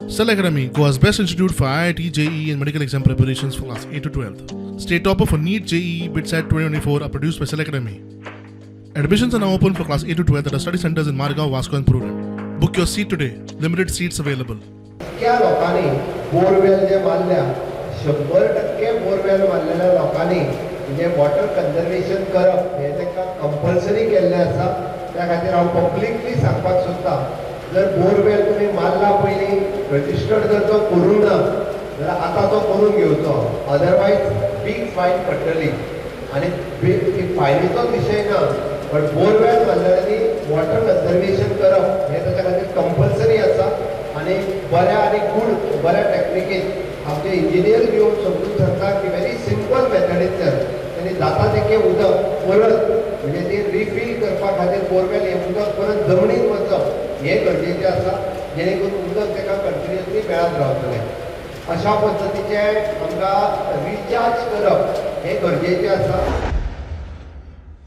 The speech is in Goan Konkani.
Cell Academy, Goa's best institute for IIT, JEE, and medical exam preparations for class 8 to 12. State topper for NEET, JEE, BITSAT 2024 are produced by Cell Academy. Admissions are now open for class 8 to 12 at our study centers in Margao, Vasco, and Prudent. Book your seat today. Limited seats available. इतक्या लोकांनी बोरवेल जे मारल्या, 100% बोरवेल मारलेल्या लोकांनी म्हणजे वॉटर कन्जर्वेशन करप हें तांकां कंपल्सरी केल्लें आसा. त्या खातीर हांव पब्लिकली सांगपाक सोदता, जर बोरवेल तुमी मारला पयलीं, रजिस्टर्ड जर तो करूंक ना जाल्यार आतां तो करून घेवचो, अदरवायज बीग फायन पडटली. आनी ती फायनीचोच विशय ना, बट बोरवेल मारलेल्यांनी वॉटर कन्जर्वेशन करप हें ताच्या खातीर कंपल्सरी आसा. आनी बऱ्या आनी गूड बऱ्या टॅक्निकेन आमचे इंजिनियर येवन समजून सांगता की व्हेरी सिंपल मेथडींतल्यान तेणी जाता तितकें उदक परत म्हणजे ती रिफील करपा खातीर बोरवेल हें उदक परत जमनीत वचप हें गरजेचें आसा, जेणे करून उदक ताका कंटिन्युअसली मेळत रावतलें. अशा पद्दतीचें आमकां रिचार्ज करप हें गरजेचें आसा.